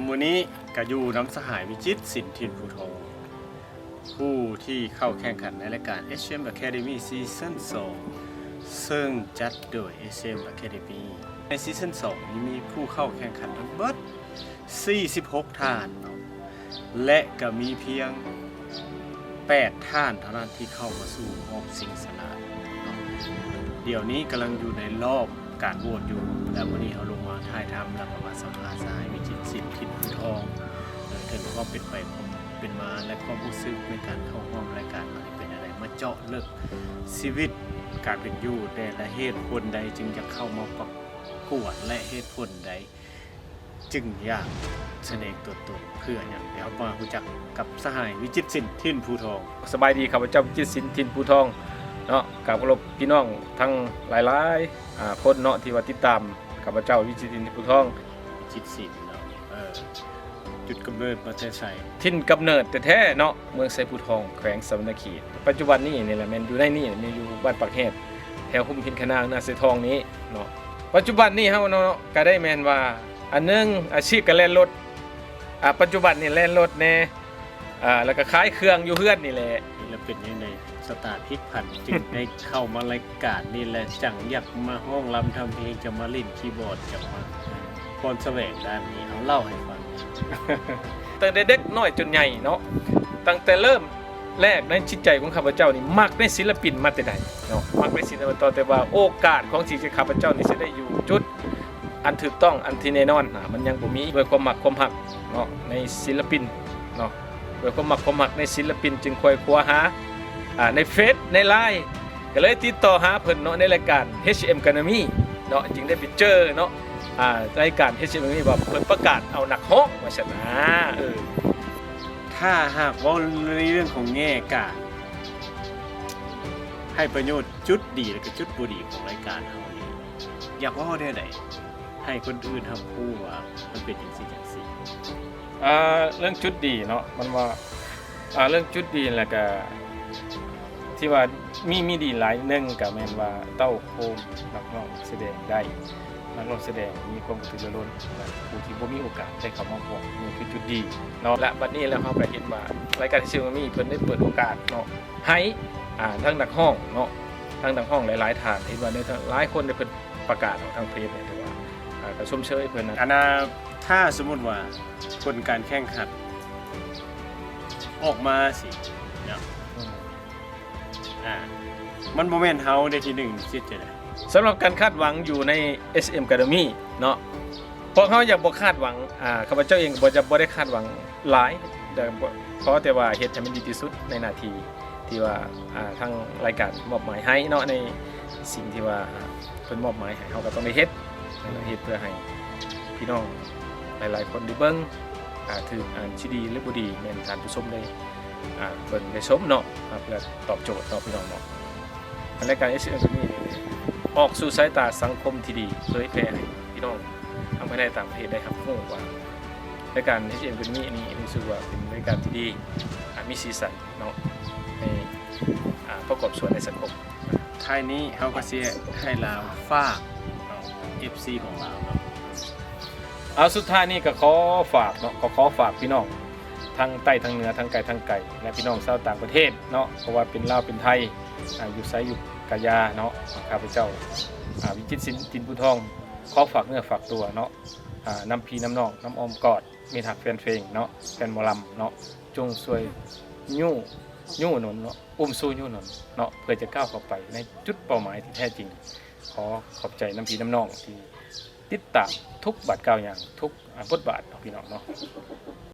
ມື້ນີ້ກໍຢູ່ນຳສະຫາຍ ວິຈິດ ສິນ ຖິ່ນພູທອງ ຜູ້ທີ່ເຂົ້າແຂ່ງຂັນໃນລາຍການ ເອສເອັມ Academy ຊີຊັນສອງ ເຊິ່ງຈັດໂດຍ ເອສເອັມ Academy. ໃນຊີຊັນສອງນີ້ມີຜູ້ເຂົ້າແຂ່ງຂັນທັງເບິດສີ່ສິບຫົກທ່ານເນາະ ແລະ ກໍມີພຽງແປດທ່ານເທົ່ານັ້ນທີ່ເຂົ້າມາສູ່ຮອບຊິງຊະນະເນາະ. ດຽວນີ້ກຳລັງຢູ່ໃນລອບການໂຫວດຢູ່ ແລະ ມື້ນີ້ເຮົາລົງມາຖ່າຍທຳ ແລ້ວກໍມາສຳພາດສະຫາຍ ວິຈິດ ສິນ ຖິ່ນພູທອງ ເຖິງຄວາມເປັນໄປ ຄວາມເປັນມາ ແລະ ຄວາມຮູ້ສຶກໃນການເຂົ້າຮ່ວມລາຍການເຮົານີ້ເປັນຈັ່ງໃດ ມາເຈາະເລິກຊີວິດການເປັນຢູ່ແຕ່ລະເຫດຜົນໃດຈຶ່ງຢາກເຂົ້າມາປະກວດ ແລະ ເຫດຜົນໃດຈຶ່ງຢາກສະແດງຕົວຕົນ ເພື່ອຫຍັງ. ດຽວເຮົາມາຮູ້ຈັກກັບສະຫາຍ ວິຈິດ ສິນ ຖິ່ນພູທອງ. ສະບາຍດີ ຂ້າພະເຈົ້າ ວິຈິດ ສິນ ຖິ່ນພູທອງເນາະ. ກາບເຄົາລົບພີ່ນ້ອງທັງຫຼາຍໆ ອາ ຄົນເນາະ ທີ່ວ່າຕິດຕາມຂ້າພະເຈົ້າ ວິຈິດ ສິນ ຖິ່ນພູທອງ. ວິຈິດ ສິນເນາະ ເອີ ຈຸດກຳເນີດມາແຕ່ໃສ? ຖິ່ນກຳເນີດແທ້ໆເນາະ ເມືອງໄຊພູທອງ ແຂວງສະຫວັນນະເຂດ. ປັດຈຸບັນນີ້ນີ້ແຫຼະ ແມ່ນຢູ່ໃນນີ້ ແມ່ນຢູ່ບ້ານປາກແຮດ ແຖວຮຸມຫີນຂະນາງ ນາເຊທອງນີ້ເນາະ. ປັດຈຸບັນນີ້ເຮົາເນາະ ກະໄດ້ແມ່ນວ່າ ອັນໜຶ່ງ ອາຊີບກະແລ່ນລົດ ອາ ປັດຈຸບັນນີ້ແລ່ນລົດແດ່ ອາ ແລ້ວກະຂາຍເຄື່ອງຢູ່ເຮືອນນີ້ແຫຼະ. ແລ້ວເປັນຈັ່ງໃດ ຊະຕາພລິກຜັນຈຶ່ງໄດ້ເຂົ້າມາລາຍການນີ້ ແລະ ຈັ່ງຢາກມາຮ້ອງລຳທຳເພງ ຈະມາຫຼິ້ນຄີບອດ ຈະມາ ຄວາມສະແຫວງດ້ານນີ້ ເອົາເລົ່າໃຫ້ຟັງ. ຕັ້ງແຕ່ເດັກນ້ອຍຈົນໃຫຍ່ເນາະ ຕັ້ງແຕ່ເລີ່ມແລກໃນຈິດໃຈຂອງຂ້າພະເຈົ້ານີ້ ມັກໃນສິນລະປິນມາແຕ່ໃດເນາະ ມັກໃນສິນລະປິນ ແຕ່ວ່າໂອກາດຂອງທີ່ຂ້າພະເຈົ້ານີ້ຊິໄດ້ຢູ່ຈຸດອັນຖືກຕ້ອງ ອັນທີ່ແນ່ນອນນະ ມັນຍັງບໍ່ມີ. ດ້ວຍຄວາມມັກຄວາມຮັກເນາະ ໃນສິນລະປິນເນາະ ດ້ວຍຄວາມມັກຄວາມຮັກໃນສິນລະປິນ ຈຶ່ງໄຂວ່ຄວ້າຫາ ອາ ໃນເຟສ ໃນລາຍ ກໍເລີຍຕິດຕໍ່ຫາເພິ່ນເນາະ ໃນລາຍການ ເອັສເອັມ Academy ເນາະ ຈຶ່ງໄດ້ໄປເຈີເນາະ ອາ ລາຍການ ເອັສເອັມ Academy ວ່າເພິ່ນປະກາດເອົານັກຮ້ອງວ່າຊັ້ນນາ. ເອີ ຖ້າຫາກເວົ້າໃນເລື່ອງຂອງແງ່ການໃຫ້ປະໂຫຍດ ຈຸດດີ ແລະ ກໍຈຸດບໍ່ດີຂອງລາຍການເຮົານີ້ ຢາກເວົ້າແນວໃດໃຫ້ຄົນອື່ນຮັບຮູ້ວ່າມັນເປັນຈັ່ງຊີ້ຈັ່ງຊີ້? ອາ ເລື່ອງຈຸດດີເນາະ ມັນວ່າ ອາ ເລື່ອງຈຸດດີ ແລ້ວກະທີ່ວ່າມີ ມີດີຫຼາຍໜຶ່ງ ກະແມ່ນວ່າເຕົ້າໂຮມນັກຮ້ອງສະແດງໄດ້ ນັກຮ້ອງສະແດງມີຄວາມກະຕືລືລົ້ນ ແລະ ຜູ້ທີ່ບໍ່ມີໂອກາດໄດ້ເຂົ້າມາຮ່ວມ ນີ້ຄືຈຸດດີເນາະ. ແລະ ບັດນີ້ແລ້ວເຮົາກະເຫັນວ່າລາຍການ ເອັສເອັມ Academy ເພິ່ນໄດ້ເປີດໂອກາດເນາະ ໃຫ້ ອາ ທັງນັກຮ້ອງເນາະ ທັງນັກຮ້ອງຫຼາຍໆທ່ານ ເຫັນວ່າໃນຫຼາຍຄົນໄດ້ເພິ່ນປະກາດອອກທາງເພຈນີ້ ຖືວ່າ ອາ ກະຊົມເຊີຍເພິ່ນນະ. ອັນນ່າ ຖ້າສົມມຸດວ່າຜົນການແຂ່ງຂັນອອກມາຊີ້ເນາະ ອືມ ອາ ມັນບໍ່ແມ່ນເຮົາໄດ້ທີໜຶ່ງ ຊິເຮັດຈັ່ງໃດ? ສຳລັບການຄາດຫວັງຢູ່ໃນ ເອັສເອັມ Academy ເນາະ ພວກເຮົາຢາກບໍ່ຄາດຫວັງ ອາ ຂ້າພະເຈົ້າເອງກໍບໍ່ ຈະບໍ່ໄດ້ຄາດຫວັງຫຼາຍ ແຕ່ ຂໍແຕ່ວ່າເຮັດໃຫ້ມັນດີທີ່ສຸດໃນໜ້າທີ່ ທີ່ວ່າ ອາ ທາງລາຍການມອບໝາຍໃຫ້ເນາະ ໃນສິ່ງທີ່ວ່າ ອາ ເພິ່ນມອບໝາຍໃຫ້ ເຮົາກໍຕ້ອງໄດ້ເຮັດ ເຮັດເພື່ອໃຫ້ພີ່ນ້ອງຫຼາຍໆຄົນໄດ້ເບິ່ງ ອາ ຖືກ ອາ ຊິດີ ຫຼື ບໍ່ດີ ແມ່ນທ່ານຜູ້ຊົມໄດ້ ອາ ເບິ່ງໄດ້ຊົມເນາະ ອາ ເພື່ອຕອບໂຈດເນາະ ພີ່ນ້ອງເນາະ. ລາຍການ ເອັສເອັມ Academy ນີ້ ອອກສູ່ສາຍຕາສັງຄົມທີ່ດີ ເຜີຍແຜ່ໃຫ້ພີ່ນ້ອງທັງພາຍໃນຕ່າງປະເທດໄດ້ຮັບຮູ້ວ່າ ລາຍການ ເອັສເອັມ Academy ນີ້ ຮູ້ສຶກວ່າເປັນລາຍການທີ່ດີ ອາ ມີສີສັນເນາະ ໃຫ້ ອາ ປະກອບສ່ວນໃນສັງຄົມ. ທ້າຍນີ້ເຮົາກໍຊິໃຫ້ລາວຝາກເນາະ ເອັຟຊີຂອງລາວເນາະ. ເອົາ ສຸດທ້າຍນີ້ກໍຂໍຝາກເນາະ ກໍຂໍຝາກພີ່ນ້ອງທັງໃຕ້ທັງເໜືອ ທັງໃກ້ທັງໄກ ແລະ ພີ່ນ້ອງຊາວຕ່າງປະເທດເນາະ ບໍ່ວ່າເປັນລາວເປັນໄທ ອາ ຢູ່ໃສຢູ່ກະຢ່າເນາະ ຂ້າພະເຈົ້າ ອາ ວິຈິດ ສິນ ຖິ່ນພູທອງ ຂໍຝາກເນື້ອຝາກຕົວເນາະ ອາ ນຳພີ່ນຳນ້ອງ ນຳອ້ອມກອດມິດຮັກແຟນເພງເນາະ ແຟນໝໍລຳເນາະ ຈົ່ງຊ່ວຍຍູ້ ຍູ້ໜູນເນາະ ອຸ້ມຊູຍູ້ໜູນເນາະ ເພື່ອຈະກ້າວເຂົ້າໄປໃນຈຸດເປົ້າໝາຍທີ່ແທ້ຈິງ. ຂໍຂອບໃຈນຳພີ່ນຳນ້ອງທີ່ຕິດຕາມທຸກບາດກ້າວຍ່າງ ທຸກ ອາ ບົດບາດເນາະ ພີ່ນ້ອງເນາະ.